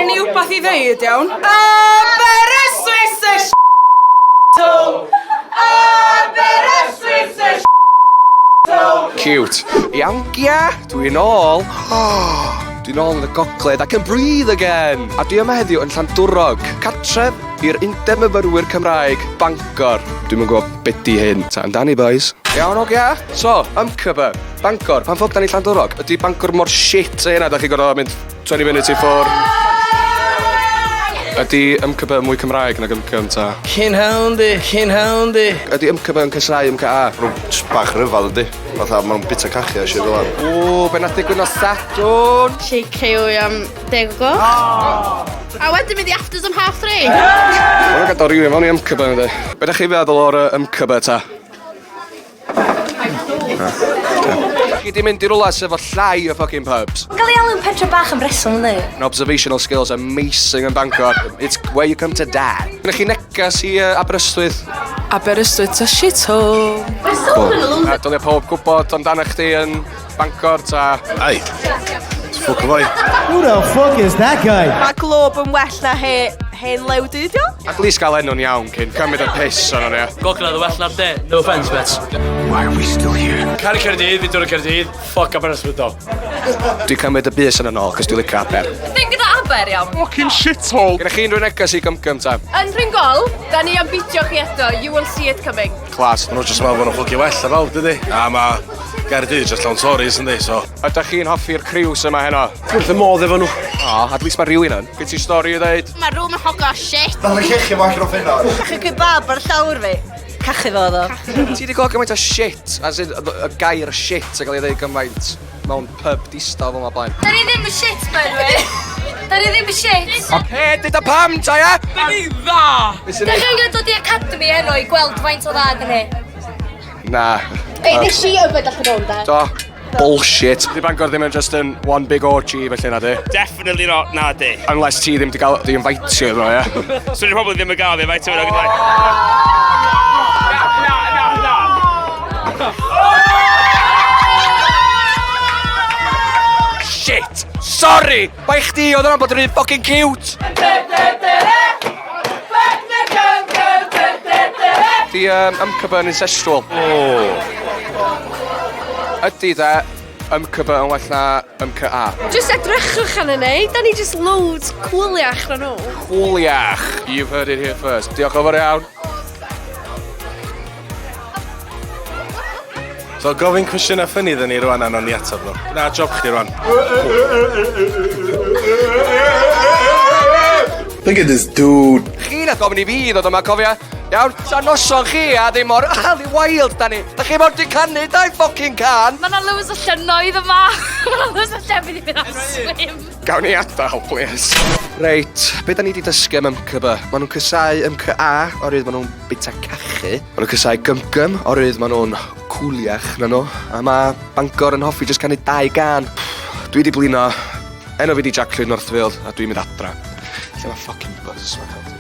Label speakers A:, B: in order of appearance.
A: Gynna ni wbath i ddeud, iawn? Aberystwyth y sh-hole! Aberystwyth y sh-hole!
B: Cute. Iawn, gia, dwi'n ôl. Dwi'n ôl yn y gogledd, I can breathe again. A dwi yma heddiw yn Llandwrog, cartref i'r Undeb Myfyrwyr Cymraeg, Bangor. Dwi'm yn gwybod be di hyn. Ta amdani, boys. Iawn, ogia? So, YMCB, Bangor, pan ffwc da ni Llandwrog? Ydy Bangor mor shit a hynna, da chi'n gorfod mynd 20 minutes i ffwr? Ydy YMCB mwy Cymraeg nag YMCM ta?
C: Cyn hawndi, cyn hawndi.
B: Ydy YMCB yn casáu YMCA?
D: Maen nhw'n jyst bach rhyfedd yndi? Fatha maen nhw'n bita cachu a shit fel 'na.
B: O, be nath ddigwydd nos Sadwrn?
E: Shake KO am 10 o gloch. A wedyn mynd i afters am half three.
B: Maen nhw'n gadael rhywun mewn i YMCB yndi? Be da chi'n feddwl o'r yy, YMCB ta? Chi di mynd i rwla sydd efo llai o fucking pubs.
F: Mae'n cael ei alw'n pentre bach am reswm, yndi?
B: An observational skills amazing yn Bangor. It's where you come to die. Gwneud chi negas i uh, Aberystwyth?
A: Aberystwyth a shithole.
E: We're still gonna lose
B: Uh, dylia pob gwybod amdano chdi yn Bangor ta?
D: Ai. Ffwc o foi.
G: Who the fuck is that guy?
H: Mae glob yn well na he, hen lew du, dio?
B: At least gael enw'n iawn cyn cymryd y piss o'n ia.
C: Gogledd yn well na'r de. No offence, mate.
I: Why are we still here?
C: Caru Caerdydd, fi dod o Caerdydd. Fuck Aberystwyth though.
B: Dwi'n cymryd y bys yn ôl, cos dwi'n licio Aber.
F: Ddim gyda Aber, iawn.
I: Fucking shithole!
B: Gyda chi unrhyw neges i gymgym ta?
H: Yn Rhyngol, da ni am bitio chi eto. You will see it coming.
B: Class.
D: Maen nhw'n jyst meddwl bod nhw'n ffwcking well na bawb, dydi? A mae Gaerdydd jyst llawn Tories, yndi, so...
B: Ydych chi'n hoffi'r criw sy yma heno?
D: Dwi wrth y modd efo nhw.
B: O, at least mae rhywun yn. Gen ti stori i ddeud?
E: Mae room yn hogo shit.
D: Fel y llechi fo allan o ffenor.
H: Cachu kebab ar llawr fi. Cachu fo ddo.
B: Ti wedi gweld gymaint o shit, as in, y gair shit yn cael ei ddeud gymaint mewn pub distaw fel yma blaen.
F: Da ni ddim yn shit, by the way. Da ni ddim yn shit.
B: Oce, dyda pam, ta ia?
A: Da ni dda!
F: Da chi angen dod i Academy heno i gweld faint o dda dyn ni.
B: Na.
E: Ei, nes i yfed allan o'n da.
B: Do. Bullshit. Di Bangor ddim yn just yn one big orgy felly na di.
J: Definitely not, na di.
B: Unless ti ddim di gael di invitio iddo, ie.
J: So ni probably ddim yn gael fi invitio iddo, like... Na, na, na, na.
B: Shit! Sorry! Bai chdi oedd yna'n bod yn rhy fucking cute! Di um, YMCB yn incestual.
D: Oh.
B: Ydy de, YMCB yn well na YMCA.
H: Just edrychwch arna ni. Da ni just loads cooliach na nhw.
B: Cooliach. You've heard it here first. Diolch yn fawr iawn.
D: So gofyn cwestiynau ffynnu iddyn ni rwan a nawn ni ateb nhw. Na, job chdi rwan.
I: Look at this dude.
B: Chi nath gofyn i fi ddod yma, cofia. Iawn, sa noson chi a ddim mor Ali Wild da ni. Da chi mor di canu dau ffocin can.
F: Mae yna loads o llynnoedd yma. Mae yna loads o llefydd i fynd am swim.
B: Gawn ni adael, please. Reit, be da ni di dysgu am YMCB? Maen nhw'n casáu YMCA, oherwydd maen nhw'n bita cachu. Maen nhw'n casáu gymgym, oherwydd maen nhw'n cwliach na nhw. A mae Bangor yn hoffi jyst canu dau gan. Dwi di blino. Enw fi di Jack Llwyd Northfield, a dwi'n mynd adra. Lle mae fucking buzz ma'n cael?